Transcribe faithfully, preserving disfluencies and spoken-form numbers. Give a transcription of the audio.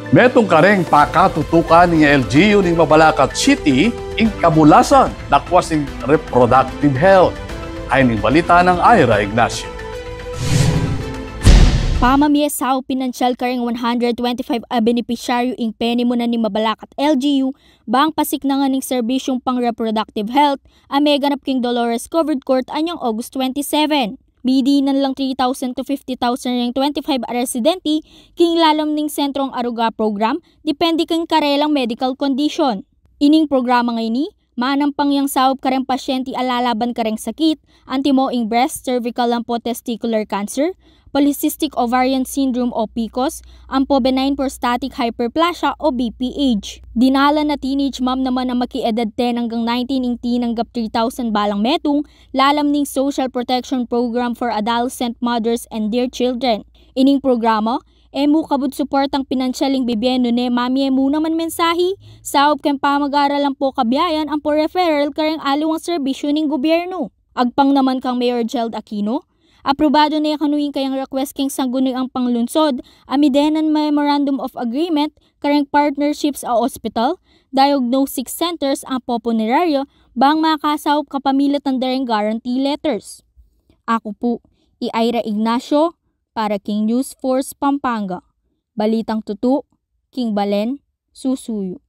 Metung kareng pakatutukan ning L G U ning Mabalacat City ing kamulasan dakwas ning reproductive health. Ay ning balita nang Ira Ignacio. Pamamie saup pinansyal kareng one hundred twenty-five a benepisyaryu ing penimunan ning Mabalacat L G U bang pasiknangan ning serbisyung pang reproductive health a meganap king Dolores Covered Court anyang August twenty-seven. Bidinan lang three thousand to fifty thousand reng twenty-five a residente king lalam ning Sentrong Aruga Program, depende king karelang medical condition. Ining programa ngeni, manampang yang saup kareng pasyente a lalaban kareng sakit, antimo ing breast, cervical ampo testicular cancer, polycystic ovarian syndrome o PCOS, ampo benign prostatic hyperplasia o B P H. Dinalan a teenage mom naman a maki-edad ten anggang nineteen ing tinanggap three thousand balang metung lalam ning Social Protection Program for Adolescent Mothers and Their Children. Ining programa, e mu kabud suportang pinansyal ing bibie nune mamie mu naman mensahi saup keng pamag-aral ampo kabiayan ampo referral kareng aliwang serbisyu ning gubyernu. Agpang naman kang Mayor Geld Aquino, aprobado ne kanu ing kayang request keng Sangguniang Panglungsod a midenan Memorandum of Agreement kareng partnerships a hospital, diagnostic centers ampo puneraryo bang makasaup kapamilatan dareng guarantee letters. Aku pu i Ira Ignacio para king News Force Pampanga. Balitang tutu, king balen, susuyu.